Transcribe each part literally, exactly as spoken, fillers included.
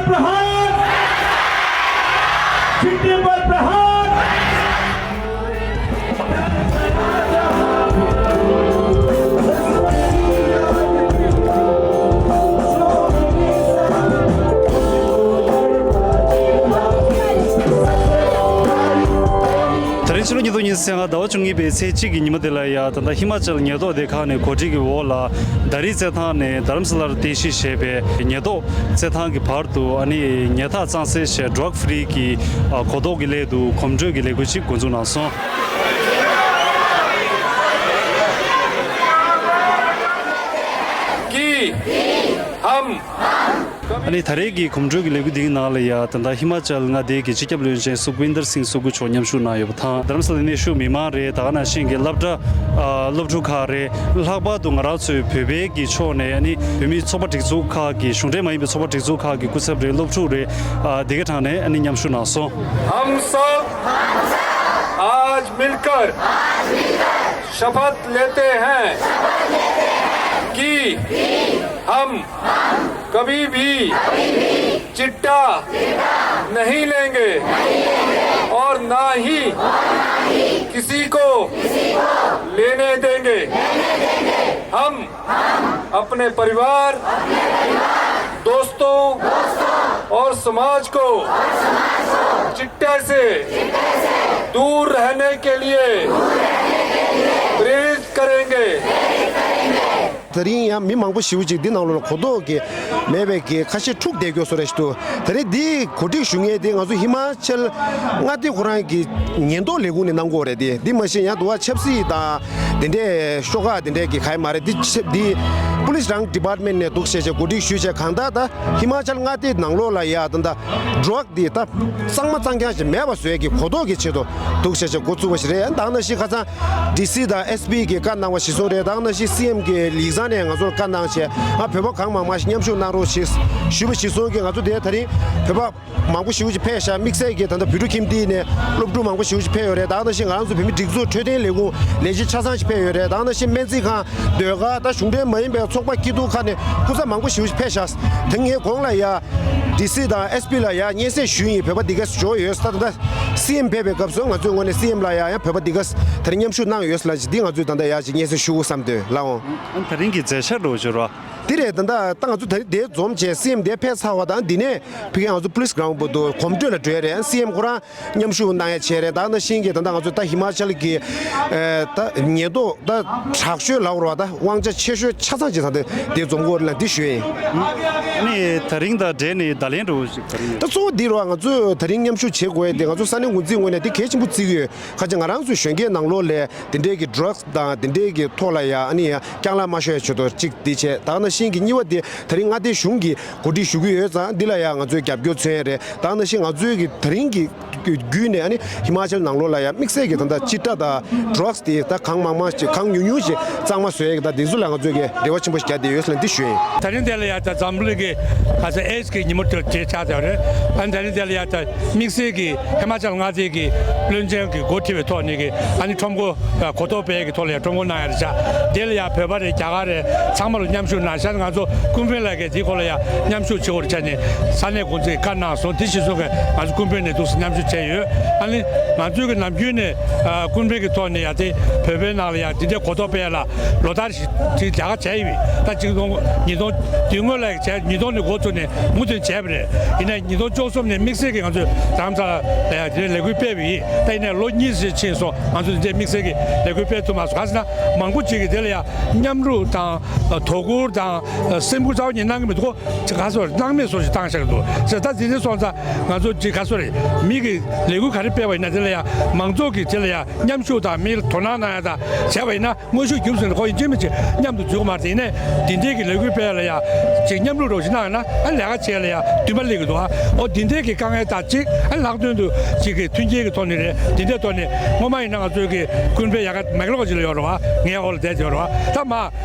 प्रहार, चिट्टे पर प्रहार। ད་རིང་ཕྱི་ལོ་ཉིས་སྟོང་ཉི་ཤུ་རྩ་ལྔ་ཟླ་བ་བཅུ་གཉིས་པའི་ཚེས་གཅིག་གི་ཉིན་མོ་དེ་ལ་ཡ། ད་ལྟ་ཧི་མ་ཅལ་ཉེན་རྟོག་སྡེ་ཁག་ནས་གོ་སྒྲིག་གི་འོག་ལ་དྷ་རི་རྩེད་ཐང་ནས་དྷ་རམ་ས་ལར་རྟེན་གཞི་བྱས་པའི་ཉེན་རྟོག་རྩེད་ཐང་གི་བར་དུ་ཨ་ནི་ཉལ་ཐ་གཙང་སེལ་བྱས་ཌྲག་ཕི་རི་གི་ཨ་གོ་རྟོགས་ཀྱི་སླད་དུ་གོམ་བགྲོད་ཀྱི་ལས་འགུལ་ཞིག་འགོ་འཛུགས་གནང་སོང་། कि हम ཨ་ནི་ད་རེས་ཀྱི་གོམ་བགྲོད་ཀྱི་ལས་འགུལ་འདིའི་ནང་ལ་ཡ། ད་ལྟ་ཧི་མ་ཅལ་མངའ་སྡེ་གི་སྤྱི་ཁྱབ་བློན་ཆེན་སུཁ་བིན་དར་སིང་སོག་པོ་མཆོག་མཉམ་ཞུགས་གནང་ཡོད་པ་དང་། དྷ་རམ་ས་ལ་གནས་བཞུགས་མི་མང་རེད། ད་ག་ནང་བཞིན་གྱི་སློབ་གྲྭ་ཨ་སློབ་ཕྲུག་ཁག་རེད། ལྷག་པར་དུ་ང་རང་ཚོའི་བོད་པའི་གི་ཕྱོགས་ནས་ཨ་ནི་བོད་མིའི་ཚོགས་པ་སྒྲིག་འཛུགས་ཁག་གི་གཞུང་འབྲེལ་མ་ཡིན་པའི་ཚོགས་པ་སྒྲིག་འཛུགས་ཁག་གི་སྐུ་ཚབ་རེད། སློབ་ཕྲུག་རེད། ཨ་དེ་ག་གྲངས་ནས་ཨ་ནི་མཉམ་ཞུགས་གནང་སོང་། हम सब आज मिलकर शपथ लेते हैं कि हम कभी भी चिट्टा नहीं लेंगे और ना ही किसी को लेने देंगे। हम अपने परिवार, दोस्तों और समाज को चिट्टे से दूर रहने के लिए प्रेरित करेंगे। དེ་རིང་ཡང་མི་མང་པོ་ཞེ་པོ་ཅིག་འདི་ནང་ལོགས་ལ་གོ་རྟོགས་ཀྱི་མེད་པའི་གི་ཁ་ཤས་འཁྲུག་བསྡད་ཡོད་བཟོ་འདྲ་ཞིག་འདུག་དེ་རིང་འདི་གོ་སྒྲིག་ཞུ་མཁན་དེ་ང་ཚོ་ཧི་མ་ཅལ་མངའ་སྡེ་ཁོ་རང་གི་ཉེན་རྟོག་ལས་ཁུངས་ནས་གནང་གི་ཡོད་རེད། དེ་འདི་མ་གཞི་ཡང་དུ་བ་ཆབ་སྲིད་དང་དེ་འདྲའི་ཤོག་ཁག་དེ་འདྲའི་གི་ག་ཡེ་མ་རེད། འདི་ཆབ་འདི་པུ་ལིས་རང་ཌི་པཱར་ཊི་མེན་ཊི་ནས་འདུག་བྱས་བྱས་གོ་སྒྲིག་ཞུས་བྱས། གང་ལྟར་ད་ཧི་མ་ཅལ་མངའ་སྡེ་ནང་ལོགས་ལ་ཡ་ད་ལྟ་ཌྲག་འདི་ད་གཙང་མ་གཙང་རྐྱང་ཞིག་མེད་པ་བཟོ་ཡས་ཀྱི་གོ་རྟོགས་ཀྱི་ཆེད་དུ་འདུག་བྱས་བྱས་འགོ་བཙུགས་པ་ཞིག་རེད། ད་ག་ནང་བཞིན་ཁ་སང་ཌི་སི་དང་ཨེས་པི་གིས་བཀའ་གནང་བ་གཞིར་བཟུང་རེད། ད་ག་ནང་བཞིན་སི་ཨེམ་གི་ལིག་ཚང་ནས་ང་ཚོར་བཀའ་གནང་བྱས། ང་བོད་པ་གང་མང་མང་ཞིག་མཉམ་ཞུགས་གནང་རོགས་ཞེས་ཞུས་པ་གཞིར་བཟུང་གིས་ང་ཚོ་དེ་ད་རིང་བོད་པ་མང་པོ་ཞེ་པོ་ཅིག་ཕེབས་ཤག་དམིགས་བསལ་གྱིས་ད་ལྟ་བོད་ཕྲུག་ཁྱིམ་སྡེ་ནས་སློབ་ཕྲུག་མང་པོ་ཞེ་པོ་ཅིག་ཕེབས་ཡོད་རེད། ད་ག་ནང་བཞིན་ང་རང་ཚོ་བོད་མི་སྒྲིག་འཛུགས་འཕྲོད་བསྟེན་ལས་ཁུངས་ལས་བྱེད་ཆ་ཚང་ཞིག་ཕེབས་ཡོད་རེད། ད་ག་ནང་བཞིན་སྨན་རྩིས་ཁང་ཟློས་གར་ད་གཞུང་འབྲེལ་མ་ཡིན་པའི་ཚོགས་པ་སྐྱིད་སྡུག་ཁག་ནས་སྐུ་ཚབ་མང་པོ་ཞེ་པོ་ཅིག་ཕེབས་ཤག་དེ་ངས་གོང་ལ་ཡ་ཌི་སི་དང་ཨེས་པི་ལ་ཡ་སྙན་སེང་ཞུས་ཡིན། བོད་པ་འདི་ག་འབྱོར་ཡོད། ད་ད་ལྟ་སི་ཨེམ་ཕེབས་པའི་སྐབས་སུ་ང་ཚོའི་ངོས་ནས་སི་ཨེམ་ལ་ཡ་ཡང་བོད་པ་འདི་ག་དེ་རིང་མཉམ་ཞུགས་གནང་ཡོད་ལ་ཅིག་འདི་ང་ཚོས་ད་ལྟ་ཡ་ཅིག་སྙན་སེང་ཞུ་དགོས་བསམ་འདོད་ལགས་འོང་། ཨ་ད་རིང་གི་མཛད་འཆར་འདྲ་བོ་ཅིག་ཡོད་རེད་བ། དེ་རེད། ད་ལྟ་ད་ང་ཚོ་ད་རིང་འདིར་འཛོམས་བྱས་སི་ཨེམ་འདིར་ཕེབས་ཚར་བ་དང་། འདི་ནས་ཕ་གིར་ང་ཚོ་པུ་ལིས་གྷི་རའུན་ཌི་བར་དུ་གོམ་བགྲོད་ལ་འགྲོ་ཡ་རེད། སི་ཨེམ་ཁོ་རང་མཉམ་ཞུགས་གནང་ཡ་བྱས་རེད། ད་ག་ནང་བཞིན་གྱི་ད་ལྟ་ང་ཚོ་ད་ཧི་མ་ཅལ་གྱི་ཨེ་ད་ཉེན་རྟོག་ད་དྲག་ཤོས་ལབ་དགོས་རེད་བ། ད་དབང་ཆ་ཆེ་ཤོས་ཆ་ཚང་ཅིག་ད་ལྟ་འདིར་འཛོམས་ཀྱི་ཡོད་རེད་ལ་འདི་ཞུ་ཡ་ཡིན། ཨ་ནི་ད་རིང་དང་འབྲེལ་ནས་བརྡ་ལན་འདྲ་བོ་ཞིག་ད་རིང་ཡོད། ད་གཙོ་བོ་འདི་རེད་བ། ང་ཚོས་ད་རིང་མཉམ་ཞུགས་བྱེད་དགོས་ཡ་དེ་ང་ཚོ་ས་གནས་འགོ་འཛིན་ངོས་ནས་དེ་གལ་ཆེན་པོ་བརྩི་གི་ཡོད། ཁ་ཅིག་ང་རང་ཚོའི་གཞོན་སྐྱེས་ནང་ལོགས་ལ་དེ་འདྲའི་གི་ཌྲག་སི་དང་དེ་འདྲའི་གི་ཐོག་ལ་ཡ་ཨ་ནི་ཡ་རྐྱང་ལག་མ་ཤོར་ཡ་ཆེད་དུ་གཅིག་འདི་བྱས། ད་ག་ནང་བཞིན་གྱི་གཉིས་པ་དེ་ད་རིང་མངའ་སྡེ་གཞུང་གིས་གོ་སྒྲིག་ཞུ་གི་ཡོད་ཙང་འདི་ལ་ཡ་ང་ཚོས་རྒྱབ་སྐྱོར་མཚོན་ཡ་རེད། ད་ག་ནང་བཞིན་ང་ཚོའི་གི་ད་རིང་གི་བརྒྱུད་ནས་ཨ་ནི་ཧི་མ་ཅལ་ནང་ལོགས་ལ་ཡ་དམིགས་བསལ་གྱི་ད་ལྟ་ཅི་ཏྲ་དང་ཌྲག་སི་དེ་ད་གང་མང་མང་ཞིག་གང་ཉུང་ཉུང་ཞིག་གཙང་མ་བཟོ་ཡ་གི་ད་དེ་ཚོ་ལ་ང་ཚོའི་གི་རེ་བ་ཆེན་པོ་ཞིག་བརྒྱབ་བསྡད་ཡོད་ཟེར་ལ་འདི་ཞུ་ཡིན། ད་རིང་དེ་ལ་ཡ་ད་འཛམ་བུ་གླིང་གི་ཁ་སང་ཨེ་ཌི་སི་གི་ཉིན་མོ་དེ་ཆགས་བསྡད་པ་རེད། ཨ་ནི་ད་རིང་དེ་ལ་ཡ་ད་དམིགས་བསལ་གྱི་ཧི་མ་ཅལ་མངའ་སྡེ་གི་བློན་ཆེན་གྱི་འགོ་ཁྲིད་པའི་ཐོག་ནས་གི་ཨ་ནི་ཁྲོམ་སྐོར་གོ་རྟོགས་སྤེལ་གྱི་ཐོག་ལ་ཡ་ཁྲོམ་སྐོར་གནང་ཡ་རེད་ཤག་དེ་ལ་ཡ་བོད་པ་རེད། རྒྱ་གར་རེད། ཚང་མ་ལ་མཉམ་ཞུགས་གནང་ཤག་ང་ཚོ་ཀུན་ཕན་ལགས་ཀྱིས་དེའི་སྐོར་ལ་ཡ་མཉམ་ཞུགས་བྱེད་དགོས་རེད་ཆ་ནས་ས་གནས་འགོ་འཛིན་གྱིས་བཀའ་གནང་སོང་། དེ་གཞིར་བཟུང་གིས་ང་ཚོ་ཀུན་ཕན་ནས་འདུག་སེ་མཉམ་ཞུགས་བྱས་ཡོད། ཨ་ནི་ང་ཚོའི་གི་ནམ་རྒྱུན་ནས་ཨ་ཀུན་ཕན་གྱི་ཐོག་ནས་ཡ་དེ་བོད་པའི་ནང་ལ་ཡ་དེ་འདྲའི་གོ་རྟོགས་སྤེལ་ཡ་ལ་ལོ་ལྟར་ཞིག་དེ་རྒྱ་གར་བྱས་ཡོད། ད་གཅིག་སྟོང་ཉིས་སྟོང་དེ་སྔོན་ལ་བྱས་ཉིས་སྟོང་ནས་འགོ་བཙུགས་ནས་མུ་མཐུད་བྱས་པ་རེད། ཡིན་ནའི་ཉིས་སྟོང་བཅུ་གསུམ་ནས་དམིགས་བསལ་གྱིས་ང་ཚོས་རྡ་རམ་ས་ལ་ལ་ཡ་དེ་ལས་འགུལ་སྤེལ་བ་ཡིན། ད་ཡིན་ནའི་ལོ་གཉིས་ཙམ་ཕྱིན་སོང་། ང་ཚོས་དེ་འདྲའི་དམིགས་བསལ་གྱི་ལས་འགུལ་སྤེལ་ཐུབ་མ་སོང་། ག་ཟེར་ན་མང་པོ་ཅིག་གིས་དེ་ལ་ཡ་མཉམ་རུབ་དང་དོ་ཁུར་དང་སེམས་ཁུར་རྩ་བ་ཉིད་གནང་གི་མི་འདུག་གོ། ཅིག་ག་སོ་རེད། སྣང་མེད་བཟོ་ཞིག་བཏང་བཞག་གི་འདུག་ཟེར། ད་དེ་འདྲ་སོང་ཙང་ང་ཚོ་ཅིག་ག་སོ་རེད། མི་གི་ལས་འགུལ་ག་རེ་སྤེལ་བ་ཡིན་ན་དེ་ལ་ཡ་མང་ཚོགས་ཀྱི་དེ་ལ་ཡ་མཉམ་ཞུགས་དང་མིར་དོ་སྣང་གནང་ཡ་དང་བྱས་པ་ཡིན་ན། དངོས་ཤུགས་རྒྱུ་མཚན་ཁོ་ཡིན་གཅིག་མིན་གཅིག་མཉམ་དུ་འཛུལ་གི་མ་རེད། དེ་ནས་འདི་འདྲའི་གི་ལས་འགུལ་སྤེལ་ལ་ཡ་ཅིག་མཉམ་རུབ་རོགས་ཞིག་གནང་ཡ་ན། ཨ་ལས་ཀ་བྱེད་ལ་ཡ་འདུན་པ་སླེབས་ཀྱི་འདུག་ཨ་འོ་འདི་འདྲའི་གི་དཀའ་ངལ་དང་གཅིག་ཨ་ལྷག་དོན་དུ་ཅིག་གི་མཐུན་རྐྱེན་གི་ཐོག་ནས་རེད། འདི་འདྲའི་ཐོག་ནས་སྔོན་མ་ཡིན་ན་ང་ཚོའི་གི་ཀུན་ཕན་ཡ་ག་མེག་ལོག་ཅིག་ལ་ཡོད་རེད་བ། ངའི་འོག་ལ་བསྡད་ཡོད་རེད་བ། ད་མ་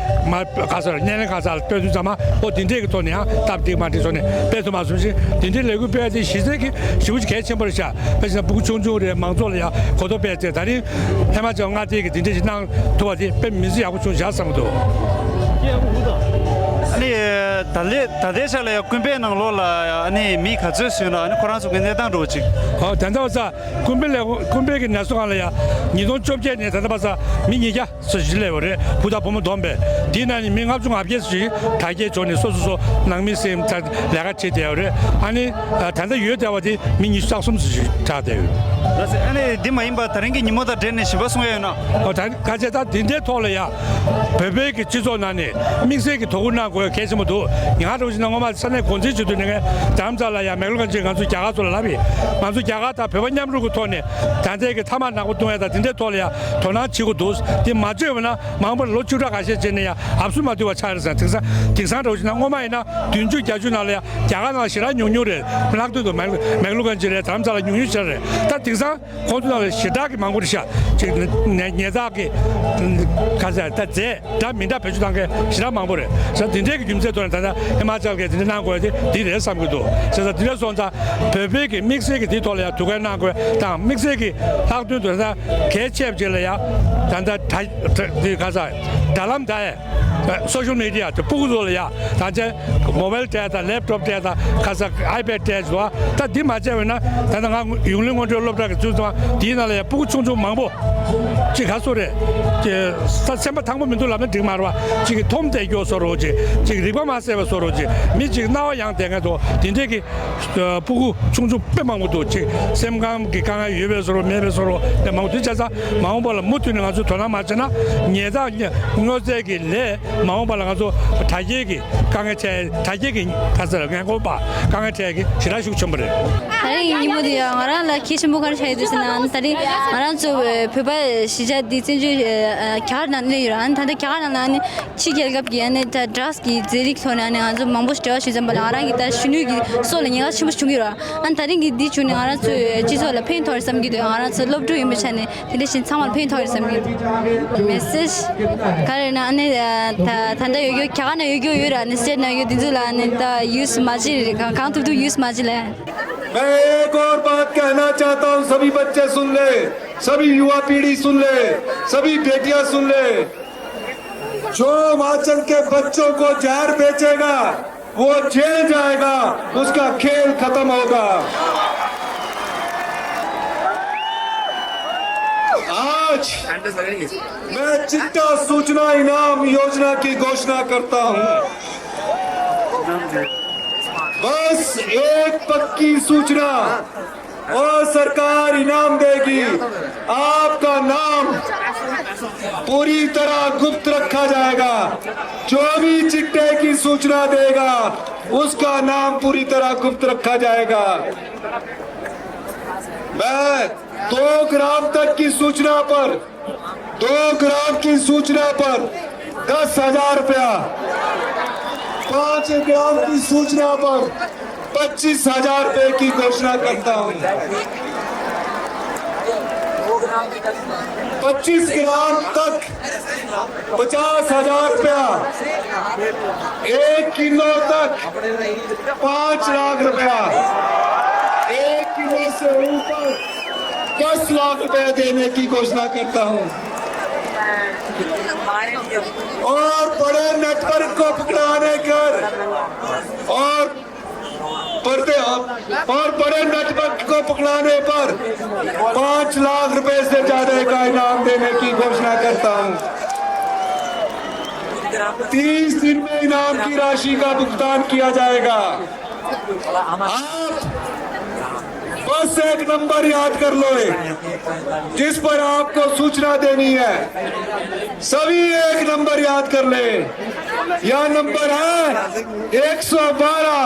མ་ག་ས་ར་སྣེ་ལེན་ག་ས་ལ་སྤེལ་དུས་ཙམ་མ་འོ་འདི་འདྲའི་གི་ཐོག་ནས་ཡང་སྟབས་བདེ་མ་འགྲིག་སོང་ནས་སྤེལ་ཐུབ་མ་སོང་ཞིང་། འདི་འདྲའི་ལས་འགུལ་སྤེལ་ཏེ་གཞི་རྩའི་གི་ཞེ་པོ་ཅིག་གལ་ཆེན་པོ་རེད་ཤག་དཔེ་བཞག་ན་སྤུ་གུ་ཆུང་ཆུང་རེད། མང་ཚོགས་ལ་ཡང་གོ་རྟོགས་སྤེལ་ཏེ་ད་རིང་ཧི་མ་ཅལ་མངའ་སྡེ་གི་འདི་འདྲ་ཞིག་གནང་ཐུབ་པ་དེ་དཔེ་མི་སྲིད་ཡག་པོ་བྱུང་བཞག་བསམ་གྱི་འདུག་ཨ་ནི་ ད་ལས་ད་ལྟའི་ཆ་ལ་ཡང་ཀུན་ཕན་ནང་ལོགས་ལ་ཨ་ནི་མི་ག་ཚོད་སོན་ན། ཨ་ནི་ཁོ་རང་ཚོ་གི་གནས་སྟངས་འདྲ་བོ་ཅིག་ཨོ་ད་ལྟ་བ་ས་ཀུན་ཕན་ལས་ཀུན་ཕན་གྱི་ནད་གསོ་ཁང་ལ་ཡང་ཉིས་སྟོང་བཅོ་བརྒྱད་ནས་ད་ལྟ་བ་ས་མི་ཉིས་བརྒྱ་སུ་ཞིག་སླེབས་པ་རེད། བུ་དང་བུ་མོ་བསྡོམས་པས། འདིའི་ནང་ནས་མི་ལྔ་བཅུ་ང་བརྒྱད་ཅིག་དྲག་སྐྱེད་བྱུང་ནས་སོ་སོ་སོ་ནང་མི་སེམས་ཚ་ལས་ཀ་བྱེད་བསྡད་ཡོད་རེད། ཨ་ནི་ད་ལྟ་ཡོད་བསྡད་པ་དེ་མི་ཉི་ཤུ་རྩ་གསུམ་ཙམ་ཞིག་ཆགས་བསྡད་ཡོད། ལགས་སོ། ཨ་ནི་འདི་མ་ཡིན་པ་ད་རིང་གི་ཉིན་མོ་དང་འབྲེལ་ནས་ཞིབ་པ་གསུང་ཡ་ཡོད་ན། ཨོ་ད་ཁ་ཆེ་ད་འདི་འདྲའི་ཐོག་ལ་ཡ་བོད་པའི་གི་སྤྱི་ཚོགས་ནང་ནས་དམིགས་བསལ་གྱི་དོ་ཁུར་གནང་དགོས་གལ་ཆེན་པོ་འདུག་ཉི་ཧ་འགྲོ་བཞིན་ན་སྔོན་མ་ས་གནས་གོ་འཛིན་བྱེད་དུས་ནས་ངས་རྡ་རམ་ས་ལ་ཡ་མེག་ལོ་གན་ཅིག་ང་ཚོ་རྒྱ་གར་ཚོ་ལ་ལབ་ཡིན། ང་ཚོ་རྒྱ་གར་དང་བོད་པ་མཉམ་རུབ་ཀྱི་ཐོག་ནས་ད་ལྟའི་གི་ཐ་མག་ནག་པོ་བཏུང་ཡ་དང་དེ་འདྲའི་ཐོག་ལ་ཡ་དོ་སྣང་བྱེད་དགོས་འདུག་དེ་མ་བརྗོད་པ་ན་མང་པོ་ལོ་བཅུ་ཕྲག་ཁ་ཤས་རྗེས་ནས་ཡ་ཨབ་སུ་མ་བཏུལ་བ་ཆགས་རེད་ཟེར། དེང་སང་དེང་སང་འདྲ་བོ་ཞིག་ན་སྔོན་མ་ཡིན་ན་བདུན་ཅུ་བརྒྱད་ཅུ་ནང་ལ་ཡ་རྒྱ་གར་ནང་ཞེ་དྲག་ཉུང་ཉུང་རེད། ལྷག་དོན་དུ་མེག་མེག་ལོ་གན་ཅིག་རེད། རྡ་རམ་ས་ལ་ཉུང་ཉུང་ཞིག་རེད། ད་དེང་སང་ཁོང་ཚོ་ནང་ལ་ཞེ་དྲག་གི་མང་པོ་རེད་ཤག་ཅིག་ཉེས་ཉེས་བསགས་ཀྱི་ཁ་ཟེར་ད་རྫས་འདྲ་མི་འདྲ་བེད་སྤྱོད་བཏང་མཁན་ཞེ་དྲག་མང་པོ་རེད་ཤག་དེ་འདྲའི་གི་རྒྱུ་མཚན་ཐོག་ནས་ད་ལྟ་ཧི་མ་ཅལ་གྱིས་དེ་འདྲ་གནང་དགོས་དེ་འདི་རེད་བསམ་གྱི་འདུག་བྱས་ཙང་དེ་འདྲ་སོང་ཙང་བོད་པའི་གི་དམིགས་བསལ་གྱི་དེའི་ཐོག་ལ་ཡང་ཐུགས་ཁུར་གནང་དགོས་དང་། དམིགས་བསལ་གྱི་ལྷག་དོན་དུ་ད་གལ་ཆེ་བ་ཅིག་ལ་ཡང་ད་ལྟ་ད་དེ་ག་ས་དྲ་ལམ་ད་ཡ་སོ་ཤལ་མི་ཌི་ཡ་དེ་སྤུ་གུ་ཚོ་ལ་ཡ་ད་ཆ་མོ་བལ་སྤྲད་དང་ལེབ་ཊོབ་སྤྲད་དང་ཁ་ས་ཨའི་པེཌ་སྤྲད་འདུག་ད་འདི་མ་བྱས་པ་ན་ད་ལྟ་ང་ཡུང་ལི་སྔོན་འགྲོའི་སློབ་གྲྭ་གི་ཚུལ་ཙམ་དེའི་ནང་ལ་ཡང་སྤུ་གུ་ཆུང་ཆུང་མང་པོ་ཅིག་ག་སོ་རེད་ཅིག་ས་སེམས་པ་ཐང་པོ་མི་འདུག་ལབ་ན་འགྲིག་མ་རེད་བ། ཅིག་གི་འཐོམ་བསྡད་རྒྱུ་བཟོ་འདྲ་ཅིག་ཅིག་རིག་པ་མ་གསལ་བ་བཟོ་འདྲ་ཅིག་མི་ཅིག་རྣ་བ་ཡང་བསྡད་མཁན་འདུག་དེ་འདྲས་ཀྱི་སྤུ་གུ་ཆུང་ཆུང་དཔེ་མང་པོ་འདུག་ཅིག་སེམས་ཁམས་ཀྱི་དཀའ་ངལ་ཡོད་པའི་བཟོ་འདྲ་མེད་པའི་བཟོ་འདྲ་དེ་མང་པོ་འདུག་བྱས་ཙང་མ་འོངས་པ་ལ་མུ་མཐུད་ནས་ང་ཚོས་དོ་སྣང་མ་བྱས་ན་ཉེས་བསགས་སྨྱོ་རྫས་ཀྱི་ལས། མ་འོངས་པ་ལ་ང་ཚོ་དྲག་སྐྱེད་ཀྱི་དཀའ་ངལ་འཕྲད། དྲག་སྐྱེད་ཀྱི་ག་ཚོད་ལ་ངན་གོམས་པ་དཀའ་ངལ་འཕྲད་ཀྱི་ཞེ་དྲག་ཤུགས་ཆེན་པོ་རེད། ད་རིང་གི་ཉིན་མོ་འདི་ཡང་ང་རང་ལ་གལ་ཆེན་པོ་ག་རེ་ཆགས་ཡོད་དུས་ཟེར་ན། ད་རིང་ང་རང་ཚོ་བོད་པ་གཞིས་ཆགས་འདི་བཙན་བྱོལ་རྒྱ་གར་ནང་གནས་ཡོད་ར། ད་ལྟ་རྒྱ་གར་ནང་ལ་ནི་ཕྱི་རྒྱལ་ཁབ་ཀྱི་ཨ་ནི་ད་ཌྲག་སི་གི་རྫས་རིགས་ཐོག་ནས་ཨ་ནི་ང་ཚོ་མང་པོ་འབྲེལ་བ་ཞུས་ཙམ་པ་ལ་ང་རང་གི་ད་གཞོན་ནུ་གི་སྲོག་ལ་ཉེན་ཁ་ཆེན་པོ་བྱུང་གི་ཡོད་ར། ཨ་ནི་ད་རིང་གི་འདི་བྱུང་ནས་ང་རང་ཚོའི་སྤྱི་ཚོགས་ལ་ཕན་ཐོགས་རེད་བསམ་གྱི་འདུག་ང་རང་ཚོ་སློབ་ཕྲུག་ཡིན་པའི་ཆ་ནས། དེ་འདྲ་བཞིན་ཚང་མར་ཕན་ཐོགས་ཡོད་བསམ་གྱི་འདུག་མེ་སེཇ་ག་རེ་ན་ཨ་ནི་ད་ད་ལྟ་ཡོད་རྒྱུ་རྒྱ་གར་ན་ཡོད་རྒྱུ་ཡོད་ར། ཨ་ནི་སི་ཊེཊ་ན་ཡོད་རྒྱུ་འདི་ཚོ་ལ་ཨ་ནི་ད་ཡུ་སི་མ་བྱེད་རེད། གང་གང་ཐུབ་ཐུབ་ཡུ་སི་མ་བྱེད་ལ། मैं एक और बात कहना चाहता हूं, सभी बच्चे सुन ले, सभी युवा पीढ़ी सुन ले, सभी बेटियां सुन ले। जो हिमाचल के बच्चों को जहर बेचेगा, वो जेल जाएगा, उसका खेल खत्म होगा। आज मैं चिट्टा सूचना इनाम योजना की घोषणा करता हूं। बस एक पक्की सूचना और सरकार इनाम देगी। आपका नाम पूरी तरह गुप्त रखा जाएगा। जो भी चिट्टे की सूचना देगा, उसका नाम पूरी तरह गुप्त रखा जाएगा। मैं दो ग्राम तक की सूचना पर, दो ग्राम की सूचना पर दस हजार रुपया, पांच ग्राम की सूचना पर पच्चीस हजार रुपए की घोषणा करता हूं। पच्चीस ग्राम तक पचास हजार रुपया, एक किलो तक पांच लाख रुपया, एक किलो से ऊपर दस लाख रुपया देने की घोषणा करता हूं। और बड़े नेटवर्क को पकड़ाने कर और बड़े, और बड़े नेटवर्क को पकड़ाने पर पांच लाख रुपए से ज्यादा का इनाम देने की घोषणा करता हूं। तीस दिन में इनाम की राशि का भुगतान किया जाएगा। आप बस एक नंबर याद कर लो, जिस पर आपको सूचना देनी है। सभी एक नंबर याद कर ले। यह नंबर है एक सौ बारह।